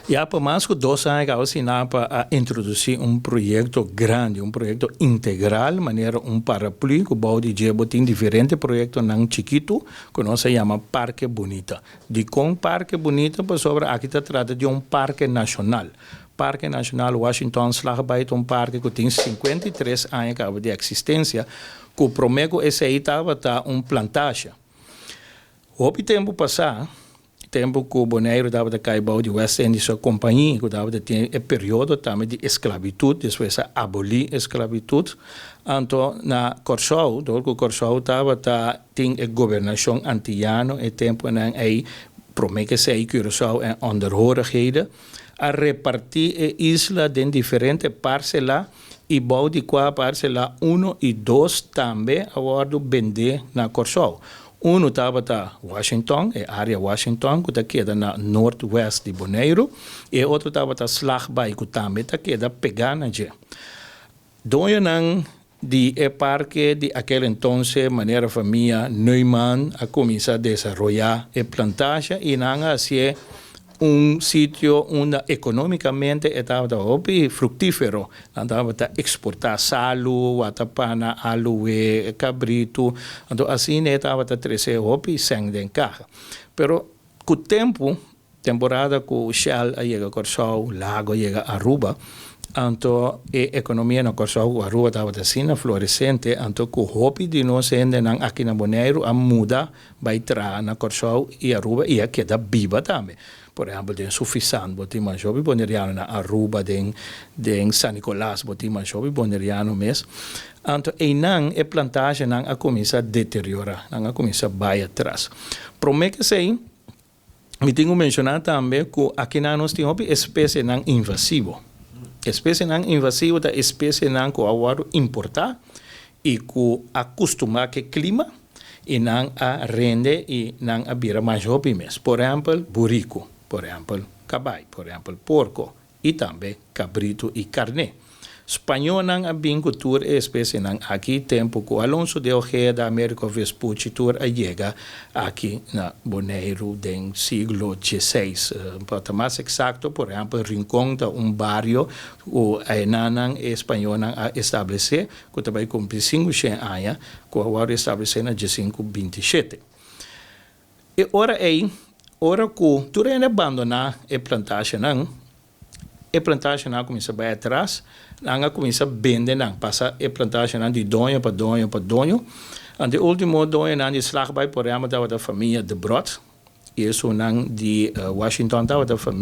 Ya pa mas ku 2 aña kaba Stinapa a introdusí un proyekto grandi, un proyekto integral, manera un paraplu, ku bou di dje tin diferente proyektonan chikitu, ku nos ta yama Parke Bunita. Dikon Parke Bunita? Pasobra aki ta trata di un parke nashonal. Parke Nashonal Washington Slagbaai, un parke ku tin 53 aña kaba di eksistensia, ku promé ku esei tabata un plantage. Hopi tempu pasá, tempu ku Boneiru tabata kai bou di West Indische Compagnie, ku tabata tin e periodo tambe di esklabitut, despues a abolí esklabitut. Anto na Kòrsou, dor ku Kòrsou tabata tin e gobernashon antiano e tempunan ei, promé ku esei Curaçao en onderhorigheden, a repartí e isla den diferente parsela i bou di kua parsela 1 i 2 tambe a wòrdu bendé na Kòrsou. Unu tabata Washington, e área Washington, ku ta keda na noordwest di Boneiru, i otro tabata Slagbaai, ku tambe ta keda pegá na dje. Doñonan di e parke di aquel entonces, manera famia Neumann, a kuminsá desaroyá e plantage i nan a hasié un sitio unda ekonómikamente tabata hopi fruktífero. Nan tabata eksportá salu, watapana, aloe, kabritu. Anto asina tabata trese hopi sèn den kaha. Pero ku tempu, temporada ku Shell a yega Kòrsou, Lago a yega Aruba, anto e ekonomia na Kòrsou, Aruba tabata asina floresente, anto ku hopi di nos hendenan aki na Boneiru a muda bai traha na Kòrsou i Aruba i a keda biba tambe. Por ehèmpel, den Suffisant, bo tin masha hopi boneriano, na Aruba, den San Nicolas, bo tin masha hopi boneriano mes. Anto einan e plantagenan a kuminsá deteriorá, nan a kuminsá bai atras. Promé ku esei, mi tin ku menshoná tambe ku aki nos tin hopi espesienan invasivo. Espesienan invasivo ta espesienan ku a wòrdu importá i ku a kustumbrá ku e klima i nan a rende i nan a bira mas hopi mes. Por ehèmpel, buriku, por ehèmpel, kabai, por ehèmpel, porko i tambe kabritu i karné. Spañónan a bin ku tur e espesienan aki tempu ku Alonso de Ojeda, Americo Vespucci tur a yega aki na Boneiru den siglo XVI. Pa ta mas eksakto, por ehèmpel, Rincon ta un bario ku einan e spañónan a establesé, ku ta bai kumpli 500 aña, ku a wòrdu establesé na 1527. E ora ei, ora ku tur hende a bandoná e plantagenan, e plantagenan a kuminsá bai atras, nan a kuminsá bende nan, pasa e plantagenan di doño pa doño pa doño. Anto último doñonan di Slagbaai, por ehèmpel, tabata famia De Brot, i esunnan di Washington tabata famia